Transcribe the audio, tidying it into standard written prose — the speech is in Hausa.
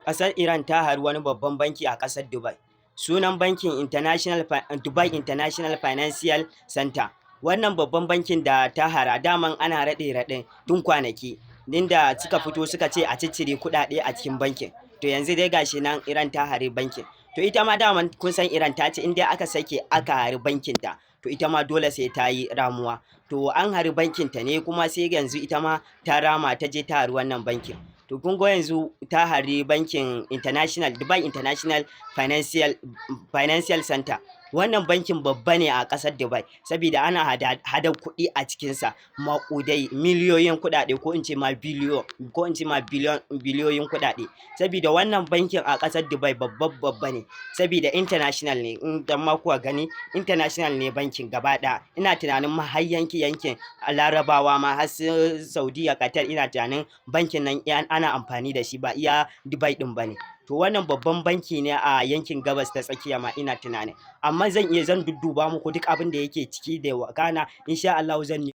Ƙasar Iran ta hari wani babban banki a ƙasar Dubai. Sunan bankin Dubai International Financial Center. Wannan babban bankin da ta hara, daman ana raɗe-raɗin tun kwanaki, inda suka fito suka ce a ciccire kuɗaɗe a cikin bankin. To, yanzu dai gashi nan Iran ta hari bankin. To, ita ma daman kun san Iran ta ce in dai aka sake aka hari bankin ta, to ita ma dole sai ta yi ramuwa. To, an hari bankin ta ne, kuma sai yanzu ita ma ta rama, ta je ta hari wannan bankin. To, kun ga yanzu ta hari bankin Dubai International Financial Center. Wannan bankin babba ne a ƙasar Dubai, saboda ana hada kuɗi a cikinsa, maƙudai miliyoyin kuɗaɗe, ko in ce ma biliyo, ko in ce ma biliyon, biliyoyin kuɗaɗe. Saboda wannan bankin a ƙasar Dubai babba babba ne, saboda international ne. In dan ma kuka gani, international ne bankin gaba ɗaya. Ina tunanin ma har yankin Larabawa ma, har su Saudiya, Qatar, ina tunanin bankin nan ana amfani da shi, ba iya Dubai ɗin ba ne. To, wannan babban banki ne a yankin Gabas ta Tsakiya ma ina tunanin. Amma zan iya zan dudduba muku duk abin da yake ciki da wakana, insha Allahu zan